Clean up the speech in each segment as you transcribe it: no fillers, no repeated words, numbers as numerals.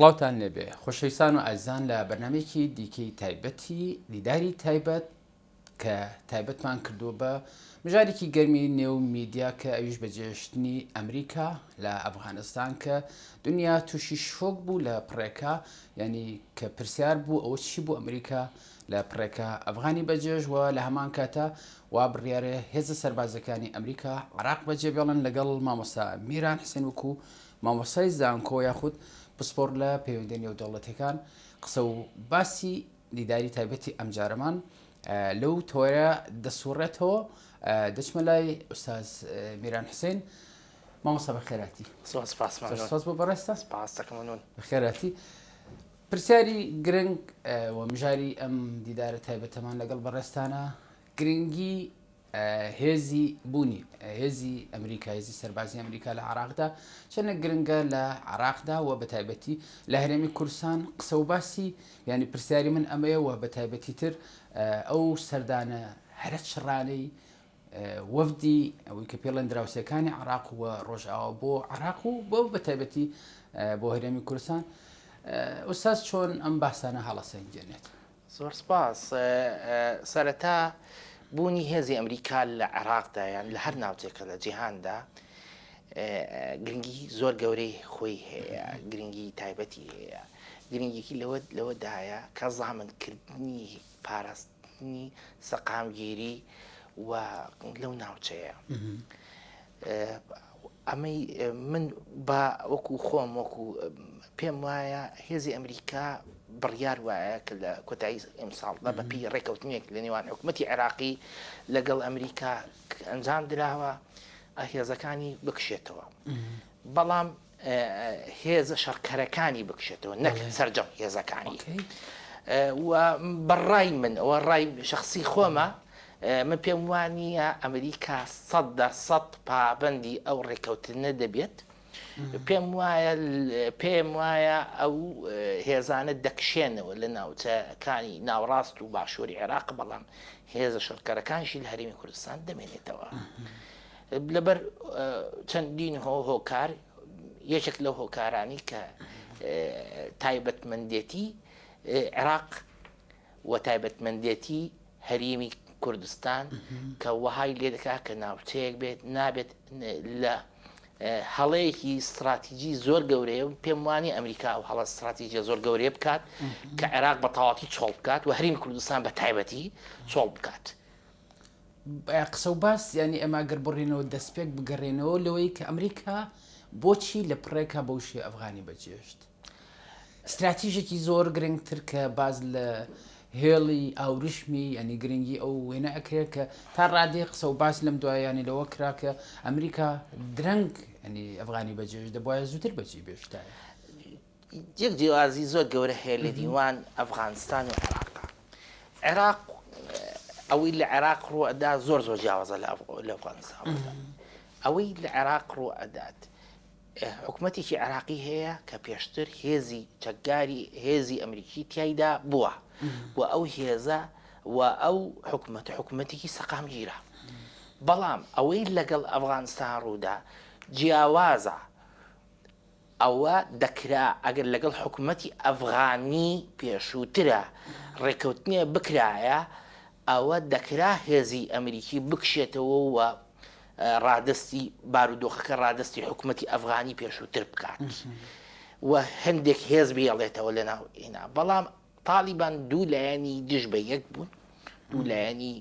سڵاوتان لێبێ خۆشەویستان و ئازیزان لە بەرنامەیەکی دیکەی تایبەتی دیداری تایبەت کە تایبەتمان کردووە بە مژارێکی گەرمی نێو میدیا کە ئەویش بەجێشتنی ئەمریکا لە ئەفغانستان کە دنیا تووشی شۆک بوو لە پڕێکا ینی کە پرسیار بوو ئەوە چی بوو ئەمریکا لە پڕێکا ئەفغانی بەجێش و لە هەمان کاتە وا بڕیارە هێزە سەربازەکانی ئەمریکا عراق بەجێبێڵن لەگەڵ مامۆستا میران حسێن وکو مامۆستای زانکۆ یاخود پسپۆڕ لە پەیوەندیە نێودەوڵەتیەکان قسە و باسی دیداری تایبەتی ئەمجارەمان لەو تۆرە دەسوڕێتەوە دەچمە لای ئوستاز میران حسین مامۆستا بەخێراتی سپاس بۆ بەڕێزتان سپاس دەکەم بەخێراتی پرسیاری گرنگ و مژاری ئەم دیدارە تایبەتەمان لەگەڵ بەڕێزتانە گرنگی هێزی بوونی هێزی ئەمریکا هێزی سەربازی ئەمریکا لە عراقدا چەندە گرنگە لە عراقدا و بە تایبەتی لە هەرێمی کوردستان قسە و باسی ینی پرسیاری من ئەمەیە و بە تایبەتی تر ئەو سەردانە هەرە چڕانەی وەفدی ئەوەی کە پێڵێن دراوسێکانی عراق و ڕۆژئاوا بۆ عراق و بۆ بە تایبەتی بۆ هەرێمی کوردستان ئوستاز چۆن ئەم باسانە هەڵەسەنگێنێت؟ زۆر سپاس. سەرەتا بوونی هێزی ئەمریکا لە عێراقدا یان لە هەر ناوچێکە لە جیهاندا گرنگی زۆر گەورەی خۆی هەیە گرنگی تایبەتی هەیە گرنگیکی لەوە لەوەدایە کە زامنکردنی پاراستنی سەقامگیری و لەو ناوچەیە. ئەمەی من با وەکو خۆم وەکو پێم وایە هێزی ئەمریکا بڕیار وایە کە لە کۆتایی ئەمساڵدا بە پێی ڕێکەوتنێک لە نێوان حکوومەتی عێراقی لەگەڵ ئەمریکا ئەنجام دراوە هێزەکانی بکشێتەوە بەڵام هێزە شەڕکەرەکانی بکشێتەوە نەک سەرجەم هێزەکانی و بەڕای من ئەوە ڕای شخصی خۆمە من پێم وانە ئەمریکا سەد سەد پابندی ئەو ڕێککەوتنە دەبێت پێم وایە پێم وایە ئەو هێزانە دەکشێنەوە لە ناوچەکانی ناوەڕاست و باشووری عێراق بەڵام هێزە شەڕکەرەکانشی لە هەرێمی کوردستان دەمێنێتەوە. لەبەر چەندین هۆکار یەکێک لەو هۆکارانی کە تایبەتمەندێتی عێراق و تایبەتمەندێتی هەرێمی کوردستان کە وەهای لێ دەکات کە ناوچەیەک بێت نابێت لە هەڵەیەکی استراتیجی زۆر گەورەیە و پێم وانی ئەمریکا و هەڵە استراتیجیە زۆر گەورەیە بکات کە عێراق بە تەواتی چۆڵ بکات و هەرێمی کوردستان بە تایبەتی چۆڵ بکات. قسە و باس یانی ئێمە گەر بڕینەوە دەستپێک بگەڕێنەوە لەوەی کە ئەمریکا بۆچی لە پڕێکا بەو شێ ئەفغانی بەجێشت ستراتیژێکی زۆر گرنگتر کە باز لە هێڵی ئاوریشمی ینی گرنگی ئەو وێنە ئەکرێت کە تا ڕادێ قسە و باس لەم دوایانی لەوە کرا کە ئەمریکا درەنگ ینی ئەفغانی بەجێش دەبواە زووتر بەجی بێشتایە. یەک جیاوازی زۆر گەورە هەیە لە دیوان ئەفغانستان و عێراقا. عێراق ئەوەی لە عێراق ڕوو ئەدا زۆر زۆر جیاوازە لە ئەفغانستان ڕوو ئەوەی لە عێراق ڕوو ئەدات حکوومەتێکی عێراقی هەیە کە پێشتر هێزی چەکداری هێزی ئەمریکی تایدا بووە و ئەو هێزە و ئەو حکوومەت حکوومەتێکی سەقامگیرە بەڵام ئەوەی لەگەڵ ئەفغانستان ڕوودا جیاوازە ئەوە دەکرا ئەگەر لەگەڵ حکومەتی ئەفغانی پێشووترا ڕێکەوتنێ بکرایە ئەوە دەکرا هێزی ئەمریکی بکشێتەوە و ڕادەستی بارودۆخەکە ڕادەستی حکومەتی ئەفغانی پێشووتر بکات و هەندێک هێز بهێڵێتەوە لەناو ئینا بەڵام تاڵیبان دوو لایەنی دژ بە یەک بوون دوو لایەنی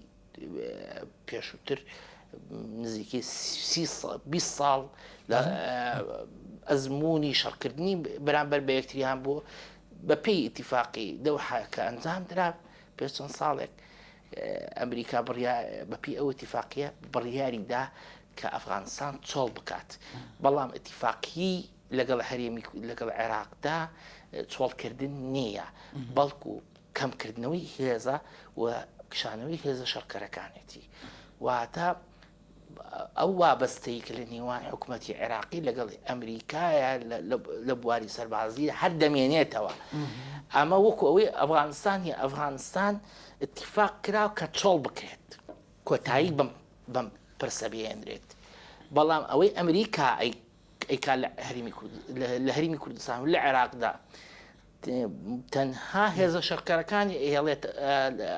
پێشووتر نزیکەی 20 ساڵ لە ئەزمموی شەڕکردنی بەرامبەر بە یەکتریان بوو بە پێی ئیتیفاقی دەوحە کە ئەنجام درا پێش چەند ساڵێک ئەمریکا بڕیا بەپی ئەو ئیتیفاقیە بڕیاری دا کە ئەفغانستان چۆڵ بکات بەڵام ئیتیفاقی لەگەڵ هەرێمی لەگەڵ عێراقدا چۆڵکردن نییە بەڵکو کەمکردنەوەی هێزە و کشانەوەی هێزە شەڕکەرەکانێتی واتە ئەو وابەستەی کە لە نێوان حکوومەتی عێراقی لەگەڵ ئەمریکایە لە بواری سەربازی هەر دەمێنێتەوە ئەمە وەکو ئەوەی ئەفغانستانی ئەفغانستان اتفاق کرا کە چۆڵ بکرێت کۆتایی بەم بەم پرسە بێنرێت بەڵام ئەوەی ئەمریکا ئەی ئەیکا لە هەرێمی لە هەرێمی کوردستان و لە عێراقدا. تەنها هێزە شەڕکەرەکانی ئەهێڵێت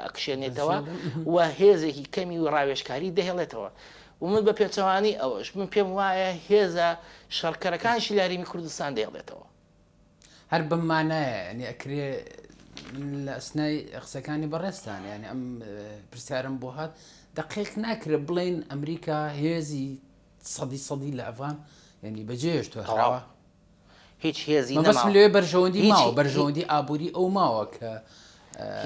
ئەکشێنێتەوە و هێزێکی کەمی و ڕاوێژکاری دەهێڵێتەوە و من بە پێچەوانەی ئەوەش من پێم وایە هێزە شەڕکەرەکانیشی لە هەرێمی کوردستان دەهێڵێتەوە. هەر بەم مانایە یانی ئەکرێ من لە ئەسنای قسەکانی بەڕێزتان یانی ئەم پرسیارم بۆ هات دەقیق ناکرێت بڵێن ئەمریکا هێزی سەدی سەدی لە ئەفغان یعنی بەجێهێشتووە تەواو هیچ هێزی مەبەستم لەوێ بەرژەوەندی ماوە بەرژەوەندی ئابووری ئەو ماوە کە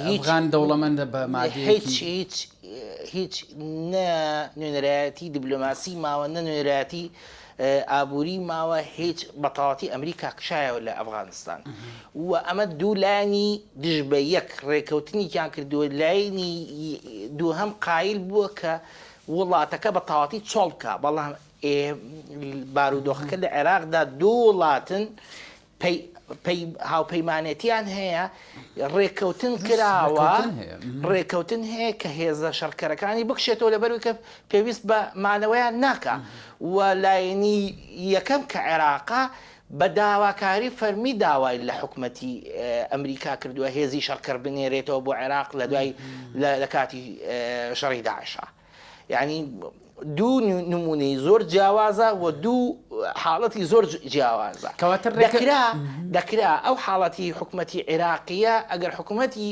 ئەفغان دەوڵەمەندە بە مادەیەکی هیچ هیچ هیچ نە نوێنەرایەتی دیبلۆماسی ماوە نە نوێنەرایەتی ئابووری ماوە هیچ بەتەواتی ئەمریکا کشایەوە لە ئەفغانستان و ئەمە دوو لایەنی دژ بە یەک ڕێکەوتنیان کردووە لایەنی دووهەم قایل بووە کە وڵاتەکە بە تەواتی چۆڵ بکا بەڵام بارودۆخەکە لە عێراقدا دوو وڵاتن هاوپەیمانێتیان هەیە ڕێککەوتن کراوە ڕێککەوتن هەیە کە هێزە شەڕکەرەکانی بکشێتەوە لەبەروی کە پێویست بە مانەوەیان ناکە و لایەنی یەکەم کە عێراقا بە داواکاری فەرمی داوای لە حکومەتی ئەمریکا کردووە هێزی شەڕکەر بنێرێتەوە بۆ عێراق لە دوای لە کاتی شەڕی داعشا. یعنی دوو نمونەی زۆر جیاوازە و دوو حاڵەتی زۆر جیاوازە کەواتە دەکرا دەکرا ئەو حاڵەتی حکومەتی عێراقیە ئەگەر حکومەتی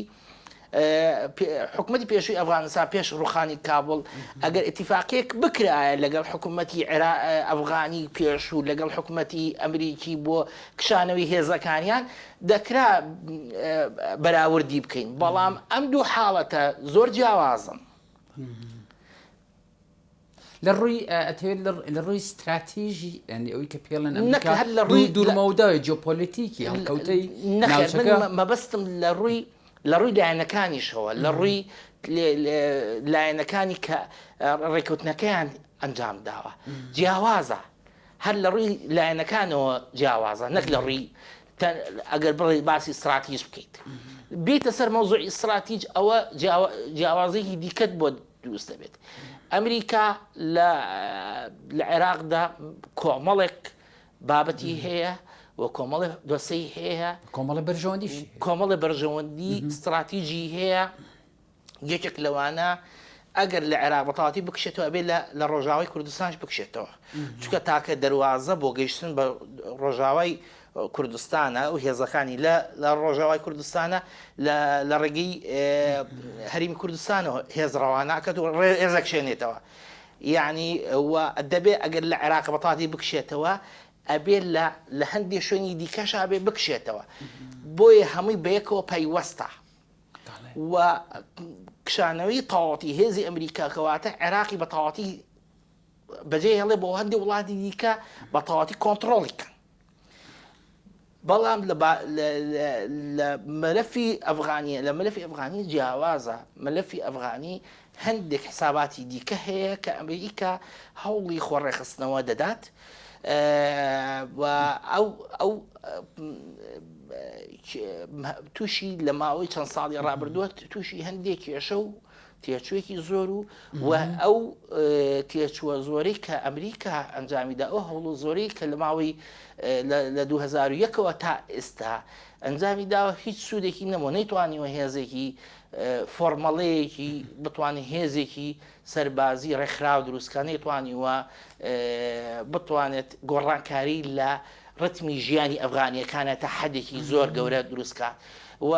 حکومەتی پێشووی ئەفغانستان پێش ڕوخانی کابل ئەگەر ئیتیفاقیەک بکرایە لەگەڵ حکومەتی ئەفغانی پێشوو لەگەڵ حکومەتی ئەمریکی بۆ کشانەوەی هێزەکانیان دەکرا بەراوردی بکەین بەڵام ئەم دوو حاڵەتە زۆر جیاوازن. لە ڕووی ئەتەوێت لە ڕووی ستراتیژی یعنی ئەوەی کە پێڵێن ئەمریکا هەر لە ڕووی دوورمەودای جیۆپۆلیتیکی هەڵکەوتەی ناوچەکە مەبەستم لە ڕووی لە ڕووی لایەنەکانیشەوە لە ڕووی لایەنەکانی کە ڕێککەوتنەکەیان ئەنجام داوە جیاوازە هەر لە ڕووی لایەنەکانەوە جیاوازە نەک لە ڕووی ئەگەر بڵێ باسی استراتیژ بکەیت بیتە سەر مەوزوعی استراتیج ئەوە جیاوازێکی دیکەت بۆ دروست دەبێت ئەمریکا لە لە عێراقدا کۆمەڵێک بابەتی هەیە و کۆمەڵێ دۆسەی هەیە کۆمەڵە بەرژەوەندیش کۆمەڵە بەرژەوەندی استراتیژی هەیە یەکێک لەوانە ئەگەر لە عێراق بەتەواتی بکشێتەوە ئەبێ لە ڕۆژاوای کوردستانش بکشێتەوە چونکە تاکە دەروازە بۆ گەیشتن بە ڕۆژاوای کوردستانە و هێزەکانی لە لە ڕۆژاوای کوردستانە لە ڕێگەی هەرمی کوردستانەوە هێز ڕەواناکەت و هێزەکشێنێتەوە یعنی و دەبێ ئەگەر لە عێراق بەتاتی بکشێتەوە ئەبێ لە لە هەندێک شوێنی دیکەشا بێ بکشێتەوە بۆیە هەمووی بەیەکەوە پەیوەستە و کشانەوەی تەواوەتی هێزی ئەمریکا کەواتە عێراقی بە تەواوەتی بەجێ هێڵێ بۆ هەندێک وڵاتی دیکە بە تەواوەتی کۆنتترۆڵی کەن بەڵام لە مەلەفی ئەفغانیە لە مەلەفی ئەفغانی جیاوازە مەلەفی ئەفغانی هەندێک حساباتی دیکە هەیە کە ئەمریکا هەوڵی خۆڕێخستنەوە دەدات و ئەو ئەو تووشی لە ماوەی چەند ساڵی ڕابردووە تووشی هەندێک کێشە و تێچوویەکی زۆر و و ئەو تێچووە زۆرەی کە ئەمریکا ئەنجامیدا ئەو هەوڵ و زۆرەی کە لە ماوەی لە 2001ەوە تا ئێستا ئەنجامی داوە هیچ سوودێکی نەبوو نەیتوانیوە هێزێکی فۆرمەڵەیەکی بتوانێت هێزێکی سەربازی ڕێکخراو دروستکە نەیتوانیوە بتوانێت گۆڕانکاری لە ڕتمی ژیانی ئەفغانیەکانە تا حەدێکی زۆر گەورە دروستکە و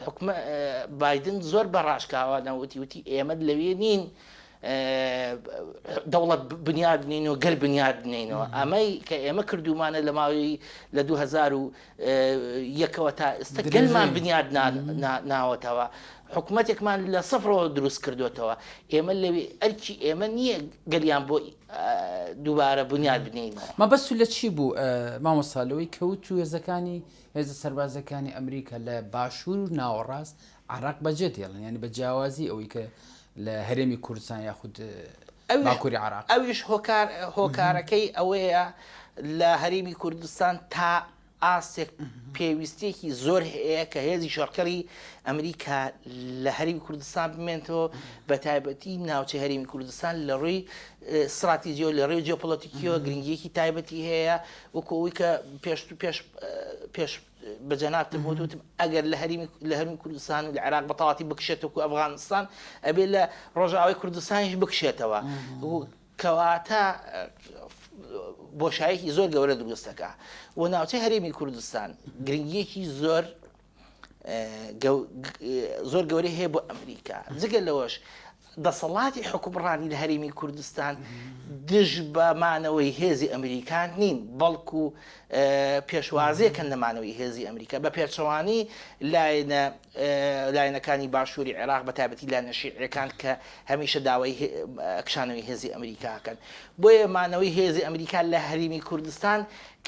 حکومە بایدن زۆر بە ڕاشکاوە نەوتی وتی ئێمە لەوێ نین دەوڵەت بنیاد بنین و گەل بنیاد بنینەوە ئەمەی کە ئێمە کردومانە لە ماوەی لە 2001ەوە تا ئێستا گەلمان بنیاد ناوەتەوە حکومەتێکمان لە سفرەوە دروست کردوێتەوە ئێمە لەوێ ئەرکی ئێمە نییە گەلیان بۆ دووبارە بنیاد بنینەوە. مەبەست لە چی بوو مامۆستا لەوەی کەوت و هێزەکانی هێزە سەربازەکانی ئەمریکا لە باشوور و ناوەڕاست عراق بەجێ دێڵن یعنی بە جیاوازی ئەوەی کە لە هەرێمی کوردستان یاخود باکووری عراق ئەویش هۆکار هۆکارەکەی ئەوەیە لە هەرێمی کوردستان تا. ئاستێک پێویستیەکی زۆر هەیە کە هێزی شەڕکەری ئەمریکا لە هەرێمی کوردستان بمێنێتەوە بە تایبەتی ناوچەی هەرێمی کوردستان لە ڕووی ستراتیجیەوە لە ڕووی جیۆپۆلەتیکیەوە گرنگیەکی تایبەتی هەیە وەکو ئەوەی کە پێش پێش پێش بە جەنابتم وت وتم ئەگەر لە هەرێمی لە هەرێمی کوردستان و لە عێراق بە تەواتی بکشێتەوە و ئەفغانستان ئەبێ لە ڕۆژئاوای کوردستانیش بکشێتەوە کەواتە بۆشایەکی زۆر گەورە دروست دەکا و ناوچەی هەرێمی کوردستان گرنگیەکی زۆر زۆر گەورەی هەیە بۆ ئەمریکا جگە لەوەش دەسەڵاتی حکومڕانی لە هەرێمی کوردستان دژ بە مانەوەی هێزی ئەمریکا نین بەڵکو پێشوازیەکەن لە مانەوەی هێزی ئەمریکا بە پێچەوانی لایەنە لایەنەکانی باشووری عێراق بە تایبەتی لایەنە شیعیەکان کە هەمیشە داوای کشانەوەی هێزی ئەمریکا کەن بۆیە مانەوەی هێزی ئەمریکا لە هەرێمی کوردستان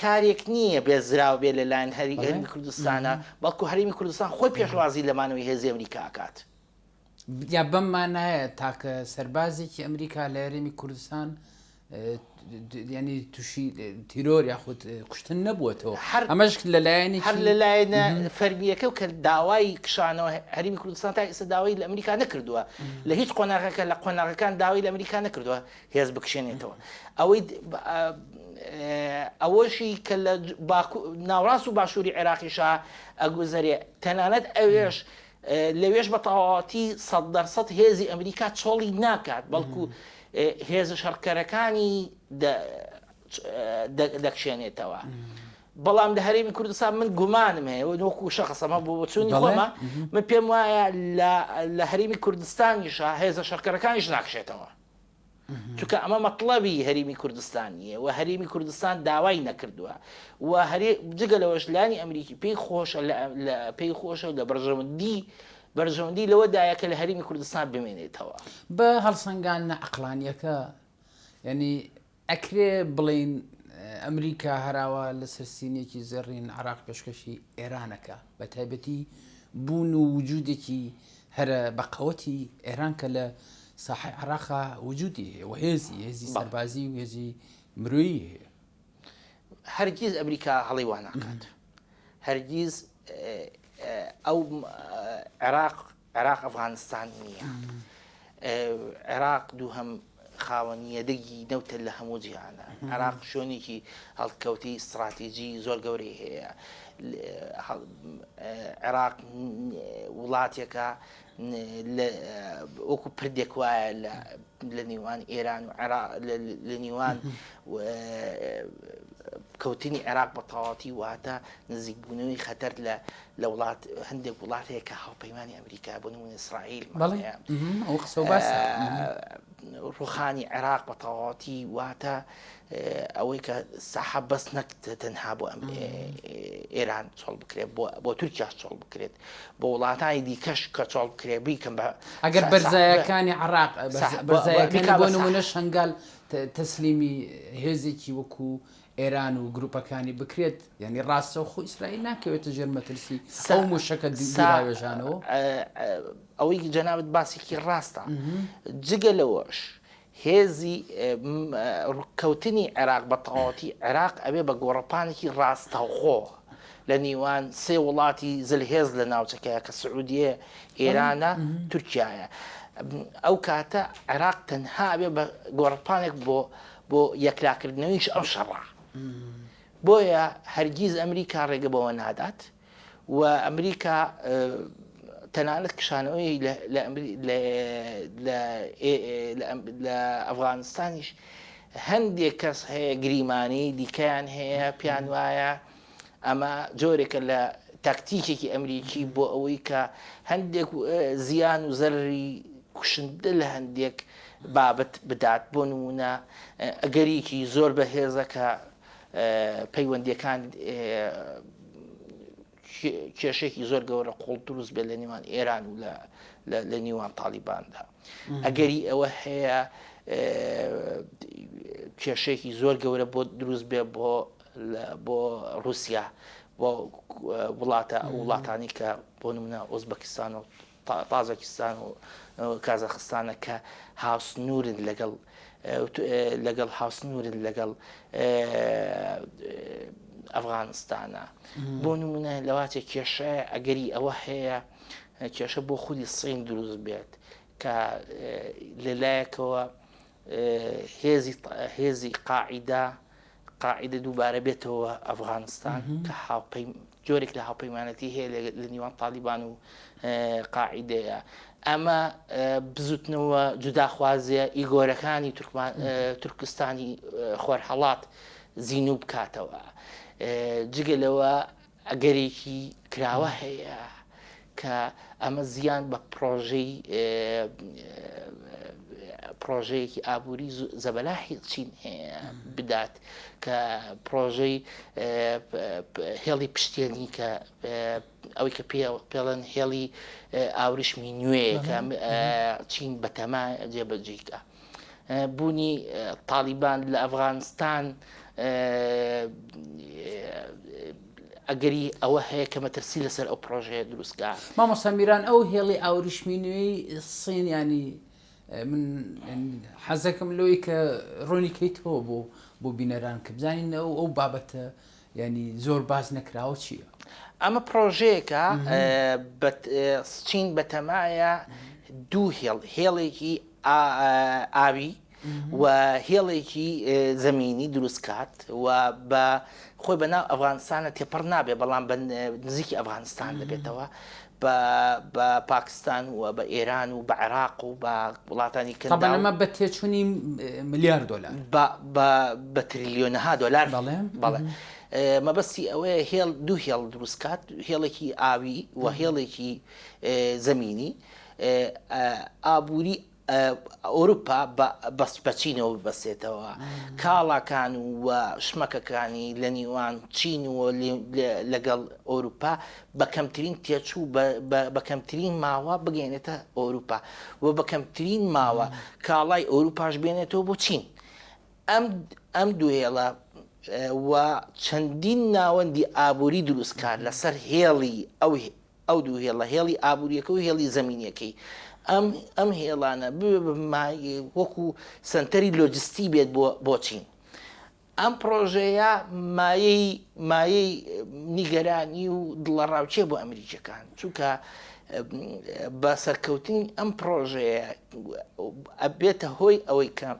کارێک نییە بێزراو بێ لەلایەن هەرێمی کوردستانە بەڵکو هەرێمی کوردستان خۆی پێشوازی لە مانەوەی هێزی ئەمریکا ئەکات. یا بەم مانایە تاکە سەربازێکی ئەمریکا لە هەرێمی کوردستان ینی تووشی تیرۆر یاخود کوشتن نەبووەتەوە هەر ئەمەش لەلایەنی هەر لەلایەنە فەرمیەکە و کە داوای کشانەوە هەرێمی کوردستان تا ئێستا داوای لە ئەمریکا نەکردووە لە هیچ قۆناغەکە لە قۆناغەکان داوای لە ئەمریکا نەکردووە هێز بکشێنێتەوە ئەوەی ئەوەشی کە لە ناوڕاست و باشووری عێراقیشا ئەگوزەرێ تەنانەت ئەوێش لەوێش بە تەواوەتی 100% هێزی ئەمریکا چۆڵی ناکات بەڵکو هێزە شەڕکەرەکانی دەکشێنێتەوە. بەڵام لە هەرێمی کوردستان من گومانم هەیە وەکو شەخس ئەمە بۆ بۆچوونی خۆمە من پێم وایە لە هەرێمی کوردستانیشا هێزە شەڕکەرەکانیش ناکشێتەوە چونکە ئەمە مەتڵەبی هەرێمی کوردستان نییە و هەرێمی کوردستان داوای نەکردووە و هەرێ جگە لەوەش لانی ئەمریکی پێی خۆشە پێی خۆشە لە بەرژەوەندی بەرژەوەندی لەوەدایە کە لە هەرێمی کوردستان بمێنێتەوە. بە هەڵسەنگاندنە عەقڵانییەکە یانی ئەکرێ بڵێین ئەمریکا هەراوە لەسەر سینیەکی زێڕین عراق پێشکەشی ئێران ئەکا بە تایبەتی بوون و وجودێکی هەرە بە قەوەتی ئێران کە لە ساحەی عراقا وجودی هەیە و هێزی هێزی سەربازی و هێزی مرۆیی هەیە. هەرگیز ئەمریکا هەڵی وا ناکات هەرگیز ئەو عێراق عێراق ئەفغانستان نییە. عێراق دووهەم خاوەن یەدەگی نەوتە لە هەموو جیهانە. عێراق شوێنێکی هەڵکەوتەی ستڕاتیجی زۆر گەورەی هەیە. عێراق وڵاتێکە وەکو پردێک وایە لە نێوان ئێران و عێراق لە نێوان کەوتنی عێراق بە تەواوەتی واتە نزیکبوونەوەی خەتەر لە لە وڵات هەندێک وڵات هەیە کە هاوپەیمانی ئەمریکا بۆ نمونە ئیسرائیل ڕوخانی عێراق بە تەواوەتی واتە ئەوەی کە ساحە بەس نەک تەنها بۆ ئەم ئێران چۆڵ بکرێت بۆ تورکیا چۆڵ بکرێت بۆ وڵاتانی دیکەش کە چۆڵ بکرێت بیکەم بە ئەگەر بەرزایەکانی عراق بەرزایەکانی بۆ نمونە شنگال تەسلیمی هێزێکی وەکو ئێران و گروپەکانی بکرێت، یانی ڕاستەوخۆ ئیسرائیل ناکەوێتە ژێر مەترسی ئەو موشەکە دووراوێژانەوە؟ ئەوەی جەنابت باسێکی ڕاستە، جگە لەوەش هێزی کەوتنی عێراق بە تەواوەتی عێراق ئەبێ بە گۆڕەپانێکی ڕاستەوخۆ لە نیوان سێ وڵاتی زلهێز لە ناوچەکەیە کە سعودیە، ئێرانە، تورکیایە. ئەو کاتە عێراق تەنها ئەبێ بە گۆڕەپانێک بۆ بۆ یەکلاکردنەوەیش ئەم شەڕە. بۆیە هەرگیز ئەمریکا ڕێگە بەوە نادات و ئەمریکا تەنانەت کشانەوەی لە ئەفغانستانیش هەندێک کەس هەیە گریمانی دیکەیان هەیە پێیان وایە ئەمە جۆرێکە لە تاکتیکێکی ئەمریکی بۆ ئەوەی کە هەندێک زیان و زەرری کوشندە لە هەندێک بابەت بدات بۆ نمونە ئەگەریکی زۆر بەهێزە کە پەیوەندیەکان کێشێکی زۆر گەورە قوڵ دروست بێت لە نێوان ئێران و لە نێوان تاالباندا ئەگەری ئەوە هەیە کێشێکی زۆر گەورە بۆ دروست بێ بۆ بۆ ڕوسیا بۆ وڵاتە وڵاتانی کە بۆ نمونە ئۆزبەکستان و تاجەکستان و کازاخستانە کە هاوسنوورن لەگەڵ لەگەڵ هاوسنوورن لەگەڵ. ئەفغانستانە بۆ نمونە لەواچێ کێشە ئەگەری ئەوە هەیە کێشە بۆ خودی سین دروست بێت کە لەلایەکەوە هێزی هێزی قاعیدە قاعیدە دووبارە بێتەوە ئەفغانستان کە هاوپەی جۆرێک لە هاوپەیمانەتی هەیە لە نیوان تالیبان و قاعیدەیە ئەمە بزوتنەوە جوداخوازیە ئیگۆرەکانی تورکستانی خۆرهەڵات زینوو بکاتەوە جگە لەوە ئەگەرێکی کراوە هەیە کە ئەمە زیان بە پڕۆژەی پڕۆژەیەکی ئابووری زەبەلاحی چین هەیە بدات کە پڕۆژەی هێڵی پشتێنی کە ئەوەی کە پێڵەن هێڵی ئاوریشمی نوێ کە چین بەتەما جێبەجێکە. بوونی تاڵیبان لە ئەفغانستان ئەگەری ئەوە هەیە کە مەترسی لەسەر ئەو پرۆژەیە دروستکە. مامۆستا میران ئەو هێڵی ئاوریشمی نوێی سین ینی من حەزەکەم لەوەی کە ڕۆنی کەیتەوە بۆ بۆ بینەران کە بزانین ئەو ئەو بابەتە ینی زۆر باز نەکراوە چییە؟ ئەمە پرۆژەیەکە چین بەتەمایە دوو هێڵ هێڵێکی ئاوی و هێڵێکی زەمینی دروست کات و بە خۆی بە ناو ئەفغانستانە تێپەڕ نابێ بەڵام بە نزیکی ئەفغانستان دەبێتەوە بە پاکستان و بە ئێران و بە عێراق و بە وڵاتانی کەنداو ئەمە بە تێچوونی ملیار دۆلار بە تریلیۆنەها دۆلار بەڵێ بەڵێ مەبەستی ئەوەیە هێڵ دوو هێڵ دروست کات هێڵێکی ئاوی و هێڵێکی زەمینی ئابووری ئەوروپا بە چینەوە ببەستێتەوە، کاڵاکان و شمەکەکانی لە نیوان چین و لەگەڵ ئەوروپا بە کەمترین تێچوو بە کەمترین ماوە بگەێنێتە ئەوروپا و بە کەمترین ماوە کاڵای ئەوروپاش بێنێتەوە بۆ چین. ئەم ئەم دوو هێڵە و چەندین ناوەندی ئابووری دروستکار لەسەر هێڵی ئەو ئەو دوو هێڵە، هێڵی ئابوورییەکە و هێڵی زەمینییەکەی، ئەم ئەم هێڵانە ببێ بە وەکوو سەنتەری لۆجستی بێت بۆ بۆ چین. ئەم پڕۆژەیە مایەی مایەی نیگەرانی و دڵەڕاوکێ بۆ ئەمریکییەکان، چونکە بە سەرکەوتنی ئەم پڕۆژەیە ئەبێتە هۆی ئەوەی کە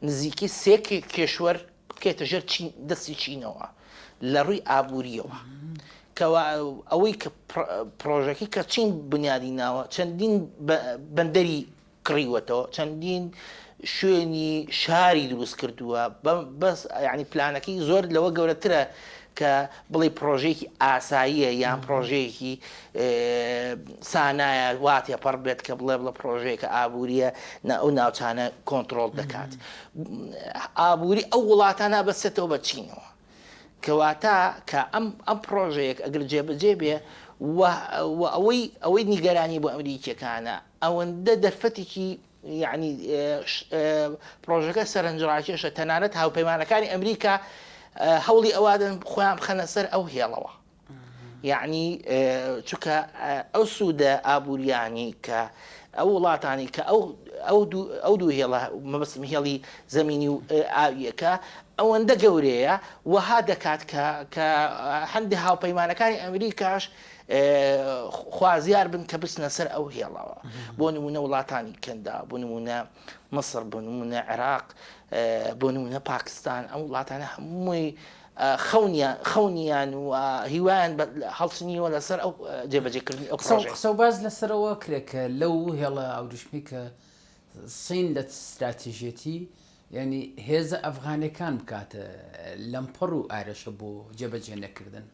نزیکەی سێ کێشوەر بکەێتە ژێر چین دەستی چینەوە لە ڕووی ئابووریەوە کەوا ئەوەی کە پرۆژەکەی کە چین بنیادی ناوە چەندین بەندەری کڕیوەتەوە چەندین شوێنی شاری دروست کردووە بەس ینی پلانەکەی زۆر لەوە گەورەترە کە بڵێی پڕۆژەیەکی ئاساییە یان پڕۆژەیەکی سانایە وا تێپەڕ بێت کە بڵێ بڵێ پڕۆژەیەکە ئابووریە نا ئەو ناوچانە کۆنتڕۆڵ دەکات ئابووری ئەو وڵاتانە بەسێتەوە بە چینەوە کەواتە کە ئەم ئەم پڕۆژەیەک ئەگەر جێبەجێ بێ و ئەوەی ئەوەی نیگەرانی بۆ ئەمریکیەکانە ئەوەندە دەرفەتێکی یەعنی پڕۆژەکە سەرنجڕاکێشە، تەنانەت هاوپەیمانەکانی ئەمریکا هەوڵی ئەوادەن خۆیان بخەنە سەر ئەو هێڵەوە. یەعنی چونکە ئەو سوودە ئابووریانی کە ئەو وڵاتانی کە ئەو ئەو دوو هێڵە مەبەستم هێڵی زەمینی و ئاویەکە ئەوەندە گەورەیە وەها دەکات کە کە هەندێک هاوپەیمانەکانی ئەمریکاش خوازیار بن کە بچنە سەر ئەو هێڵەوە بۆ نمونە وڵاتانی کەندا بۆ نمونە مصر بۆ نمونە عێراق بۆ نمونە پاکستان ئەم وڵاتانە هەمووی خەونیان خەونیان و هیوایان هەڵچنیوە لەسەر ئەو جێبەجێکردنی ئەو قسە و باز لەسەرەوە کرێ کە لەو هێڵە ئاوریشمی کە سین لە ستراتیژێتی یانی هێزە ئەفغانەکان بکاتە لەمپەڕ و ئارەشە بۆ جێبەجێ نەکردن.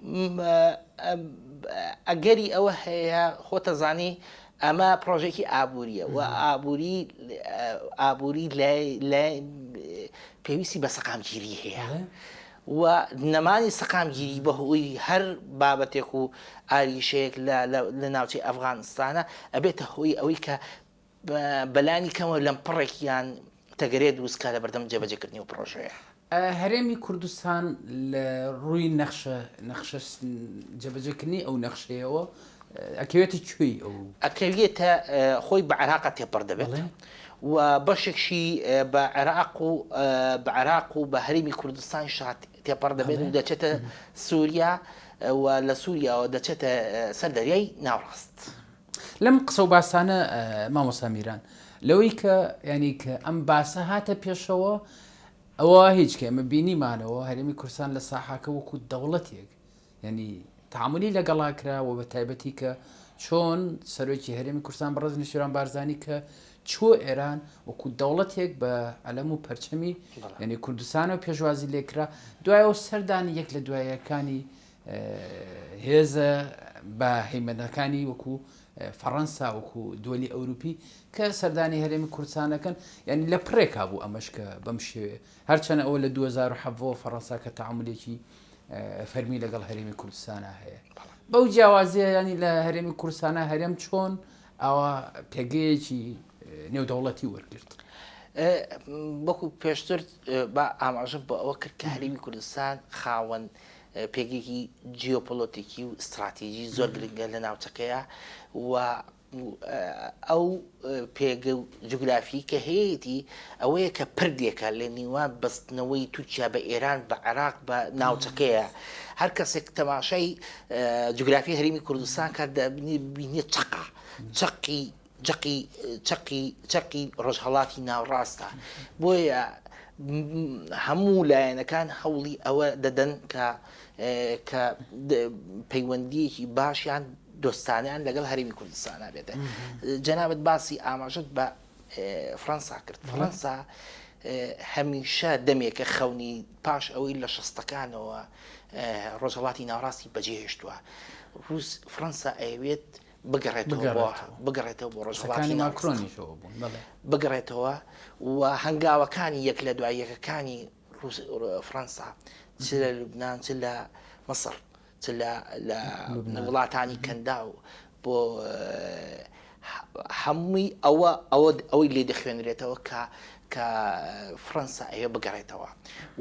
ئەگەری ئەوە هەیە خۆتەزانی ئەمە پرۆژێکی ئابووریە و ئابووری ئابووری لای پێویستی بە سەقامگیری هەیە و نەمانی سەقامگیری بەهۆی هەر بابەتێک و ئاریشەیەک لە ناوچەی ئەفغانستانە ئەبێتە هۆی ئەوەی کە بەلانی کەمەوە لەمپەڕێک یان تەگەرەیە دروست بکات لەبەردەم جێبەجێکردنی ئەو پڕۆژەیە. هەرێمی کوردستان لە ڕووی نەخشە نەخشە جێبەجێکردنی ئەو نەخشەیەوە ئەکەوێتە کوێی ئەو؟ ئەکەوێتە خۆی بە عێراقا تێپەڕ دەبێت. و بەشێکشی بە عێراق و بە عێراق و بە هەرێمی کوردستانیشا تێپەڕ دەبێت و دەچێتە سووریا و لە سووریاوە دەچێتە سەر دەریای ناوەڕاست. لەم قسە و باسانە مامۆستا میران لەوەی کە ینی کە ئەم باسە هاتە پێشەوە ئەوە هیچ کە ئێمە بینیمانەوە هەرێمی کوردستان لە ساحاکە وەکو دەوڵەتێک یعنی تعاملی لەگەڵا کرا و بە تایبەتی کە چۆن سەرۆکی هەرێمی کوردستان بەڕێز نێچیران بارزانی کە چووە ئێران وەکو دەوڵەتێک بە عەلەم و پەرچەمی یعنی کوردستانەوە پێشوازی لێکرا دوایەوە سەردانی یەک لە دوایەکانی هێزە بە هەیمەنەکانی وەکو فەڕەنسا وەکو دووەلی ئەوروپی کە سەردانی هەرێمی کوردستانەکەن یعنی لە پڕێکا بوو ئەمەش کە بەم شێوێ هەرچەنە ئەوە لە 2017 فەڕەنسا کە تعاملێکی فەرمی لەگەڵ هەرێمی کوردستانە هەیە بەو جیاوازیە ینی لە هەرێمی کوردستانە هەرێم چۆن ئاوا پێگەیەکی نێودەوڵەتی وەرگرت. وەکو پێشتر با ئاماژەم بۆ ئەوە کرد کە هەرێمی کوردستان خاوەن پێگەیەکی جیۆپۆلۆتیکی و ستراتیژی زۆر گرنگە لە ناوچەکەیە و ئەو پێگە و جوگرافی کە هەیەی ئەوەیە کە پردێکە لە نیوان بەستنەوەی تورکیا بە ئێران بە عێراق بە ناوچەکەیە هەر کەسێک تەماشای جوگرافی هەرێمی کوردستان کات دەبینێت چەقە چەقی جەقی چەقی چەقی ڕۆژهەڵاتی ناوڕاستە بۆیە هەموو لایەنەکان هەوڵی ئەوە دەدەن کە کە پەیوەندیەکی باشیان دۆستانیان لەگەڵ هەرێمی کوردستانە بێت جەنابەت باسی ئاماژت بە فڕەنسا کرد فڕەنسا هەمیشە دەمێکە خەونی پاش ئەوەی لە شەستەکانەوە ڕۆژهڵاتی ناوڕاستی بەجێهێشتووە ڕوس فڕەنسا ئەیەوێت بگەڕێتەوە بۆ بگەڕێتەوە بۆ ڕۆژهەڵاتی ماکرۆنیشەوە بوون بەڵێ بگەڕێتەوە و هەنگاوەکانی یەک لە دوای یەکەکانی فڕەنسا چ لە لوبناان چ لە مەسڕ چ لە لە وڵاتانی کەنداو بۆ هەمووی ئەوە ئەوە ئەوەی لێ دەخوێنرێتەوە کە کە فڕەنسا ئەیەوێ بگەڕێتەوە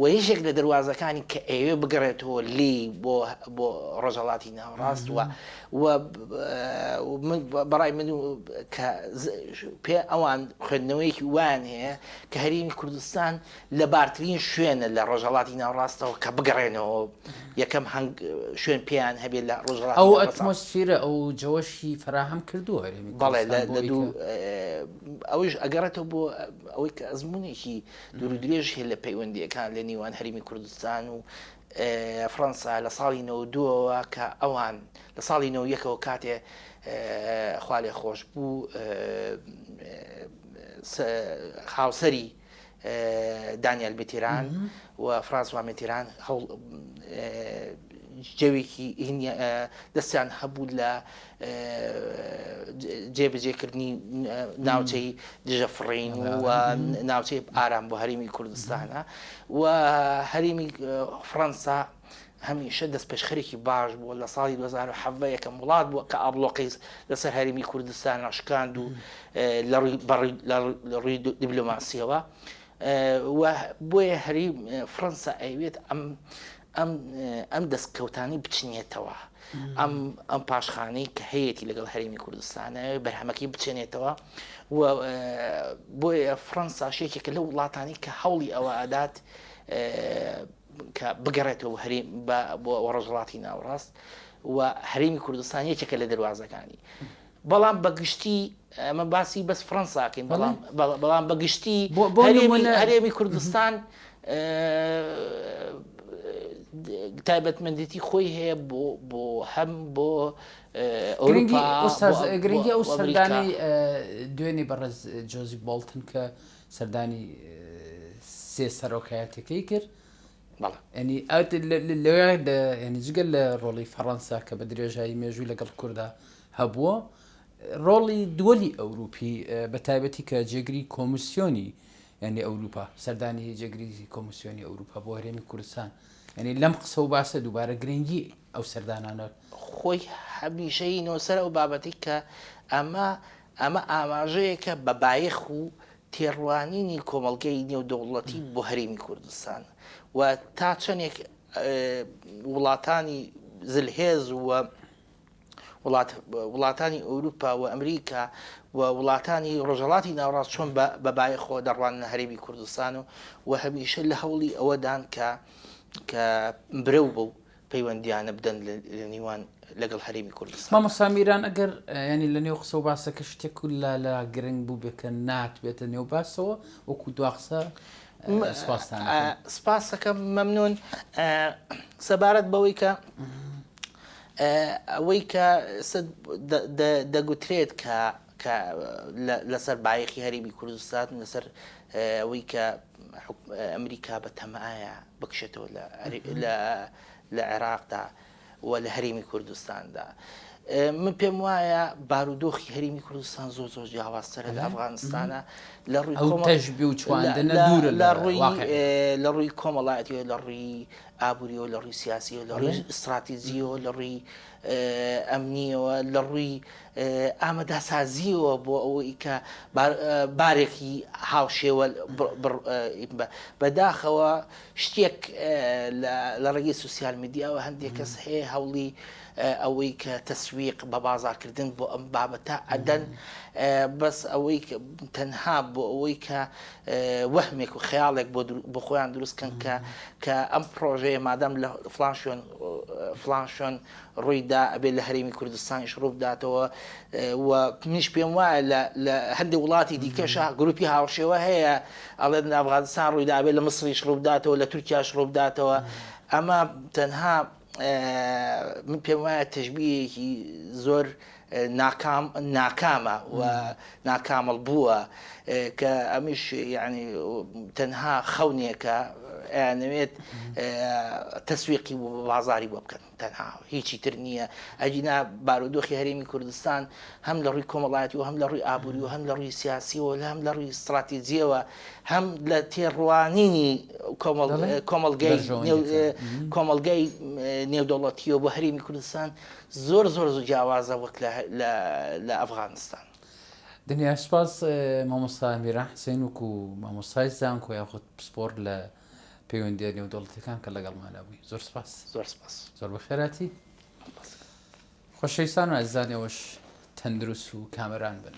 و یەکێک لە دەروازەکانی کە ئەیەوێ بگەڕێتەوە لێی بۆ بۆ ڕۆژهەڵاتی ناوەڕاست و و بەڕای من کە پێ ئەوان خوێندنەوەیەکی وایان هەیە کە هەرێمی کوردستان لەبارترین شوێنە لە ڕۆژهەڵاتی ناوەڕاستەوە کە بگەڕێنەوە یەکەم هەنگ شوێن پێیان هەبێت لە ڕۆژهەڵاتی ئەو ئەتمۆسفیرە ئەو جەوەشی فەراهەم کردووە هەرێمی بەڵێ لە دوو ئەویش ئەگەڕێتەوە بۆ ئەوەی کە ئەزمونێکی دوور و درێژ هەیە لە پەیوەندیەکان لە نێوان هەرێمی کوردستان و فڕەنسا لە ساڵی 92ەوە کە ئەوان لە ساڵی 91ەوە کاتێ خوالێ خۆش بوو هاوسەری دانیال میتیران و فرانسوا میتیران هەوڵ جەوێکی دەستیان هەبوو لە جێبەجێکردنی ناوچەی دژە فڕین و ناوچەی ئارام بۆ هەرێمی کوردستانە و هەرێمی فڕەنسا هەمیشە دەستپێشخەرێکی باش بووە لە ساڵی 2017 یەکەم وڵات بووە کە ئابڵۆقەی لەسەر هەرێمی کوردستان شکاند و لە ڕووی دیبلۆماسیەوە و بۆیە هەری فڕەنسا ئەیوێت ئەم ئەم ئەم دەستکەوتانی بچنێتەوە ئەم ئەم پاشخانەی کە هەیەی لەگەڵ هەرێمی کوردستانە بەرهەمەکەی بچێنێتەوە و بۆیە فڕەنسا شێکێکە لە وڵاتانی کە هەوڵی ئەوە ئەدات کە بگەڕێتەوە هەرێم بۆ ڕۆژهەڵاتی ناوەڕاست و هەرێمی کوردستان یەکێکە لە دەروازەکانی بەڵام بەگشتی ئەمە باسی بەس فڕەنساکەین بەڵام بەڵام بەگشتی هەرێمی کوردستان تایبەتمەندێتی خۆی هەیە بۆ بۆ هەم بۆ گرنگی ئەو سەردانی دوێنێ بەڕێز جۆزی بۆڵتن کە سەردانی سێ سەرۆکایەتەکەی کرد ینی لەوێ ینی جگە لە ڕۆڵی فەڕەنسا کە بە درێژایی مێژووی لەگەڵ کووردا هەبووە ڕۆڵی دووەلی ئەوروپی بە تایبەتی کە جێگری کۆمیسیۆنی ینی ئەوروپا سەردانی جێگری کۆمیسیۆنی ئەوروپا بۆ هەرێمی کوردستان ینی لەم قسە و باسە دووبارە گرنگی ئەو سەردانانە خۆی هەمیشەی نۆسەر ئەو بابەتی کە ئەمە ئەمە ئاماژەیەکە بە بایەخ و تێڕوانینی کۆمەڵگەی نێودەوڵەتی بۆ هەرێمی کوردستان و تا چەندێک وڵاتانی زلهێز و وڵات وڵاتانی ئەوروپا و ئەمریکا و وڵاتانی ڕۆژهەڵاتی ناوەڕاست چۆن بە بە بایەخەوە دەڕواننە هەرێمی کوردستان و و هەمیشە لە هەوڵی ئەوەدان کە کە برەو بەو پەیوەندیانە بدەن لە نیوان لەگەڵ هەرێمی کوردستان. مامۆستا میران ئەگەر یانی لە نێو قسە و باسەکە شتێک و لا لا گرنگ بوو بێ کە ناتبێتە نێو باسەوە وەکو دوا قسە سپاستان ئەکەم. سپاسەکەم مەمنون سەبارەت بەوەی کە ئەوەی کە دەگوترێت کە کە لەسەر بایەخی هەرێمی کوردستان لەسەر ئەوەی کە ئەمریکا بە تەمایە بکشێتەوە لە عێراقدا و لە هەرێمی کوردستاندا. من پێم وایە بارودۆخی هەرێمی کوردستان زۆر زۆر جیاوازترە لە ئەفغانستانە لە ڕووی لە ڕووی کۆمەڵایەتیەوە لە ڕووی ئابووریەوە لە ڕووی سیاسیەوە لە ڕووی ئیستراتیجیەوە لە ڕووی ئەمنیەوە لە ڕووی ئامادەسازیەوە بۆ ئەوەی کە بارێکی هاوشێوە بەداخەوە شتێک لە ڕێگەی سوسیال میدیاوە هەندێک کەس هەیە هەوڵی ئەوەی کە تەسویق بە بازاڕکردن بۆ ئەم بابەتە ئەدەن بەس ئەوەی تەنها بۆ ئەوەی کە وەهمێک و خەیاڵێک بۆ خۆیان دروست کەن کە کە ئەم پرۆژەیە مادام لە فلان شوێن فلان شوێن ڕوویدا ئەبێ لە هەرێمی کوردستانیش ڕووبداتەوە و منیش پێم وایە لە هەندێک وڵاتی دیکەشە گروپی هاوشێوە هەیە ئەڵێن لە ئەفغانستان ڕوویدا ئەبێ لە مسریش ڕووبداتەوە لە تورکیاش ڕووبداتەوە ئەمە تەنها من پێم وایە تەشبیهێکی زۆر ناکام ناکامە و ناکامڵ بووە کە ئەمیش یعنی تەنها خەونێکە ئەیانەوێت تەسویقی بۆ بازاری بۆ بکەن تەنها هیچی تر نییە ئەگینا بارودۆخی هەرێمی کوردستان هەم لە ڕووی کۆمەڵایەتی و هەم لە ڕووی ئابووری و هەم لە ڕووی سیاسیەوە هەم لە ڕووی استراتیجیەوە هەم لە تێڕوانینی کۆمەڵگەی کۆمەڵگەی نێودەوڵەتیەوە بۆ هەرێمی کوردستان زۆر زۆر زۆر جیاوازە وەک لە ئەفغانستان. دنیا سپاس مامۆستا میران حسێن وەکو مامۆستای زانکۆ یاخود پسپۆر لە پەیوەندیە نێودەوڵەتیەکان کە لەگەڵمانە بووی زۆر سپاس. زۆر سپاس. زۆر بەخێراتی. خۆشەویستان و ئازیزان ئێوەش تەندروست و کامەران بن.